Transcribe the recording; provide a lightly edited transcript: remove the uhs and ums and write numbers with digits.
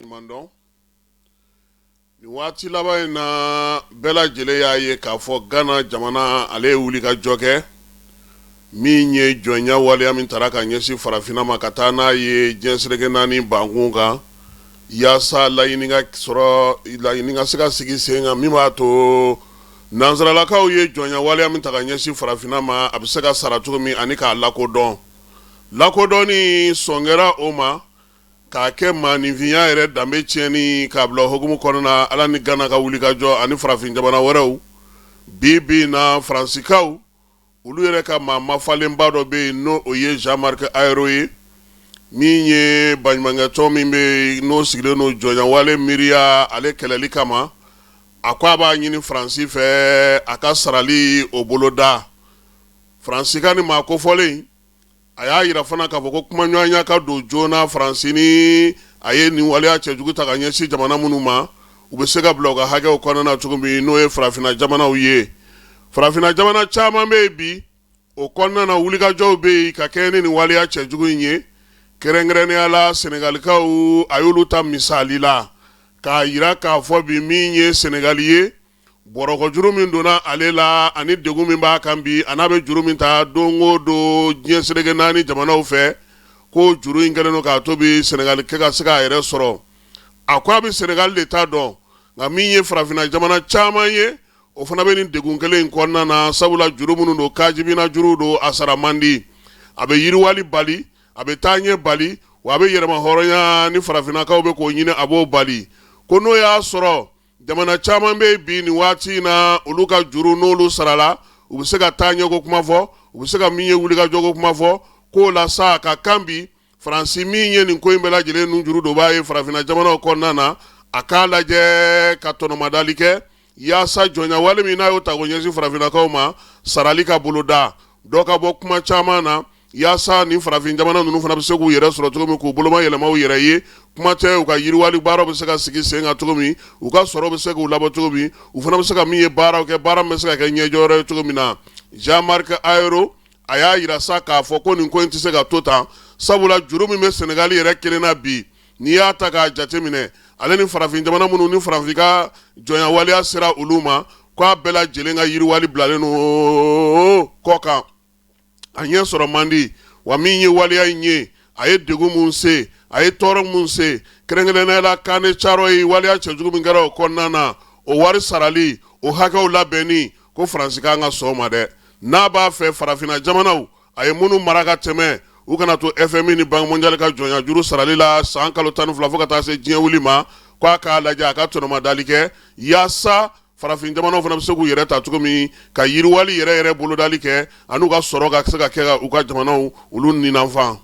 Ɲuman dɔn nin waati laban in na, bɛɛ lajɛlen y'a ye k'a fɔ Gana jamana ale ye wuli ka jɔ kɛ min ye jɔnya waleya min tara ka ɲɛsin farafinna ma ka taa n'a ye diɲɛ seleke naani bankun kan, yaasa laɲini ka sɔrɔ, laɲini ka se ka sigi sen kan min b'a to nansaralakaw ye jɔnya waleya min ta ka ɲɛsin farafinna ma, a bɛ se ka sara cogo min ani k'a lakodɔn. Lakodɔnni sɔn kɛra o ma k'a kɛ maaninfinya yɛrɛ danbe tiɲɛni k'a bila hukumu kɔnɔna ala ni Gana ka wulikajɔ ani farafin jamana wɛrɛw. Bi bi na, Faransikaw olu yɛrɛ ka maa mafalenba dɔ bɛ yen, n'o o ye Jean-Marc Ayrault ye, min ye baɲumankɛtɔn min bɛ yen n'o sigilen don jɔnyawale miiriya ale kɛlɛli kama. A ko a b'a ɲini Faransi fɛ a ka sarali o boloda. Faransi ka nin maa kofɔlen, a y'a jira fana k'a fɔ ko kumaɲɔgɔnya ka don joona Faransi ni a ye nin waleya cɛjugu ta ka ɲɛsin jamana minnu ma, u bɛ se ka bila u ka hakɛw kɔnɔna cogo min, n'o ye farafinna jamanaw ye. Farafinna jamana caman bɛ yen bi, o kɔnɔna na wulikajɔw bɛ yen ka kɛɲɛ ni nin waleya cɛjugu in ye. Kɛrɛnkɛrɛnnenya la, Senegalikaw, a y'olu ta misali la k'a jira k'a fɔ bi min ye Senegali ye, bɔrɔkɔjuru min donna ale la ani degun min b'a kan bi, a n'a bɛ juru min ta don o don diɲɛ seleke naani jamanaw fɛ, ko juru in kɛlen don k'a to bi Senegali kɛ ka se k'a yɛrɛ sɔrɔ. A ko a bɛ Senegali de ta dɔn, nka min ye farafinna jamana caman ye, o fana bɛ nin degun kelen in kɔnɔna na, sabula juru minnu don, kajibina juru don, a sara man di, a bɛ yiriwali bali, a bɛ taa ɲɛ bali, wa a bɛ yɛrɛma hɔrɔnya ni farafinnakaw bɛ k'o ɲini, a b'o bali. Ko n'o y'a sɔrɔ jamana caman bɛ bi nin waati in na, olu ka juru n'olu sarala, u bɛ se ka taa ɲɛko kuma fɔ, u bɛ se ka min ye wulikajɔko kuma fɔ. K'o la sa, a ka kan bi Faransi min ye nin ko in bɛɛ lajɛlen nun juru donbaa ye farafinna jamanaw kɔnɔna na, a k'a lajɛ ka tɔnɔmadali kɛ yaasa jɔnya wale min n'a y'o ta k'o ɲɛsin farafinnakaw ma, sarali ka boloda, dɔ ka bɔ kuma caman na, yaasa ni farafin jamana ninnu fana bɛ se k'u yɛrɛ sɔrɔ cogo min, k'u boloma yɛlɛma u yɛrɛ ye. Kuma tɛ u ka yiriwali baaraw bɛ se ka sigi sen kan cogo min, u ka sɔrɔ bɛ se k'u labɔ cogo min, u fana bɛ se ka min ye baaraw kɛ, baara min bɛ se ka kɛ ɲɛjɔyɔrɔ ye cogo min na. Jean-Marc Ayrault, a y'a jira sa k'a fɔ ko nin ko in tɛ se ka to tan, sabula juru min bɛ Senegali yɛrɛ kelen na bi, n'i y'a ta k'a jateminɛ, ale ni farafin jamana minnu ni farafin ka jɔnya waleya sera olu ma, k'a bɛɛ lajɛlen ka yiriwali bilalen don kɔ kan, a ɲɛ sɔrɔ man di. Wa min ye waleya in ye, a ye degun mun se, a ye tɔɔrɔ mun se, kɛrɛnkɛrɛnnenya la Camp de Thiaroye ye, waleya cɛjugu min kɛra o kɔnɔna na, o wari sarali, o hakɛw labɛnni, ko Faransi kan ka sɔn o ma dɛ, n'a b'a fɛ farafinna jamanaw a ye minnu mara ka tɛmɛ, u kana to FMI ni Banque mondiale ka jɔnya juru sarali la san kalo 12 fo ka taa se diɲɛ wuli ma. K'a k'a lajɛ a ka tɔnɔmadali kɛ yaasa farafin jamanaw fana bɛ se k'u yɛrɛ ta cogo min, ka yiriwali yɛrɛ yɛrɛ bolodali kɛ, an'u ka sɔrɔ ka se ka kɛ u ka jamanaw olu ninanfan.